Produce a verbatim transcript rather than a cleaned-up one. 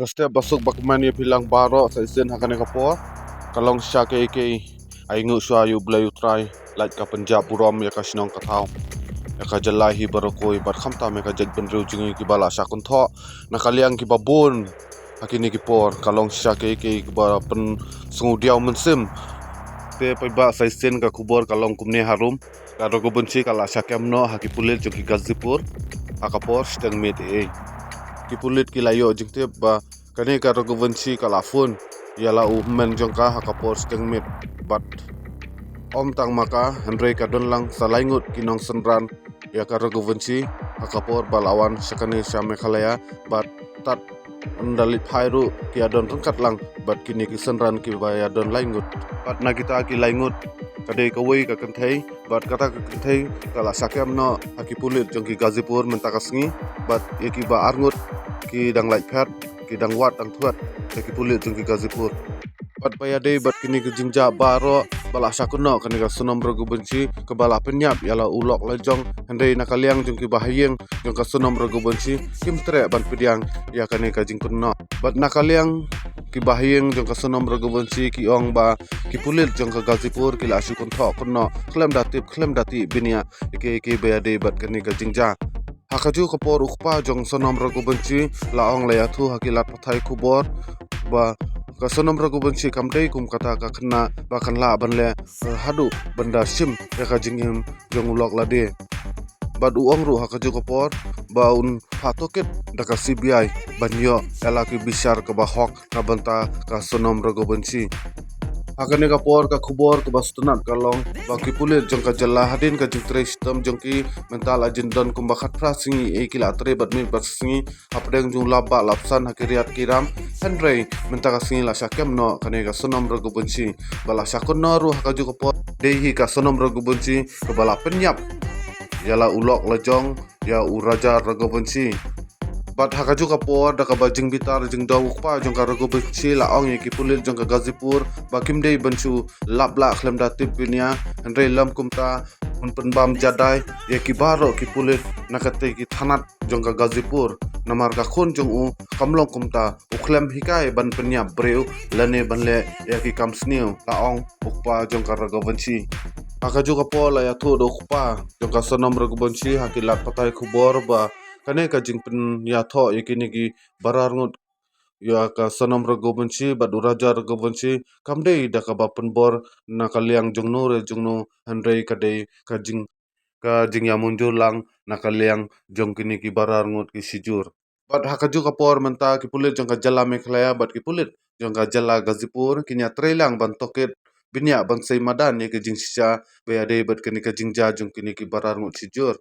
Ka step basuk bakmen ïa phi lang baroh sa shisien ha kane ka por. Ka long shisha kaei kaei, ai nguh shuwa ïa U Blei U Trai, lait ka pynjah burom ïa ka shnong ka thaw, ïa ka jylla hi baroh kawei bad khamtam ïa ka jaitbynriew jong ngi kiba la shah kynthoh na ka liang kiba bun ha kine ki por. Ka long shisha kaei kaei kaba pynsngewdiaw mynsiem. Te paidbah, sa shisien ka khubor ka long kumne harum. Ka Raghuvanshi ka la shah kem noh ha ki pulit jong ki Ghazipur ha ka por shiteng miet. Ki pulit ki la ïoh jingtip ba kane ka Raghuvanshi ka la phone ïa la u hynmen jong ka ha ka por shiteng miet bad ym tang ma ka, hynrei ka don lang sa lai ngut ki nongsynran ïa ka Raghuvanshi ha ka por ba la wan sha kane sha Meghalaya bad tad ynda leit phai ruh ki ïadon ryngkat lang bad kine ki synran kiba ïadon lai ngut. Bad na kita ki lai ngut ka dei kawei ka kynthei bad kata ka kynthei ka la shah kem noh ha ki pulit jong ki Ghazipur mynta ka sngi bad ïa kiba ar ngut ki dang lait phet, ki dang wad dang thuat ha ki pulit jong ki Ghazipur. Bad ba ïadei bad kine ki jingjia baroh ba la shah kynnoh, kane ka Sonam Raghuvanshi kaba la pynïap ïa la u lok la jong, hynrei na ka liang jong kiba ha ïing jong ka Sonam Raghuvanshi kim treh ban pdiang ïa kane ka jingkynnoh. Bad na ka liang kiba ha ïing jong ka Sonam Raghuvanshi ki ong ba ki pulit jong ka Ghazipur ki la shu kynthoh kynnoh khlem da tip khlem da tih bniah ïa kiei kiei ba ïadei bad kane ka jingjia. Ha kajuh ka por u kpa jong Sonam Raghuvanshi la ong la ïathuh ha ki lad pathai khubor ba ka Sonam Raghuvanshi kam dei kum kata ka khynnah ba kan lah ban leh, eh, haduh ban da shim ïa ka jingim jong u lok lade. Bad u ong ruh ha kajuh ka por ba un phah tohkit da ka C B I ban ïoh ïa la ki bishar kaba hok na bynta ka Sonam Raghuvanshi. Ha kane ka por ka khubor kaba sngewtynnat ka long ba ki pulit jong ka jylla, hadien ka jingtrei shitom jong ki mynta la jin don kumba khatphra sngi, eh, ki la trei bad miet bad sngi hapdeng jong u lap bah lap san ha ki riat ki ram, hynrei mynta ka sngi la shah kem noh kane ka Sonam Raghuvanshi. Ba la shah kynnoh ruh ha kajuh ka por dei hi ka Sonam Raghuvanshi kaba la pynïap ïa la u lok la jong ïa u Raja Raghuvanshi. Bad ha kajuh ka por da kaba jingbitar jingdom u kpa jong ka Raghuvanshi la ong ïa ki pulit jong ka Ghazipur ba kim dei ban shu lap lah khlem da tip bniah, hynrei lym kumta un pynbam jadai ïa ki baroh ki pulit na kata ki thanat jong ka Ghazipur. Namar ka khun jong u kam long kumta, u khlem hikai ban pynïap briew lane ban leh ïa ki kam sniew, la ong u kpa jong ka Raghuvanshi. Ha kajuh ka por la ïathuh da u kpa jong ka Sonam Raghuvanshi ha ki lad pathai khubor ba kane ka jingpynïathoh ïa kine ki barar ngut ïa ka Sonam Raghuvanshi bad u Raja Raghuvanshi kam dei da kaba pynbor na ka liang jong no re jong no, hynrei ka dei ka jing ka jingïamynjur lang na ka liang jong kine ki barar ngut ki shijur. Bad ha kajuh ka por mynta ki pulit jong ka jylla Meghalaya bad ki pulit jong ka jylla Ghazipur kin ïatrei lang ban tohkit bniah ban sei madan ïa ka jingshisha ba ïadei bad kane ka jingjia jong kine ki barar ngut shijur.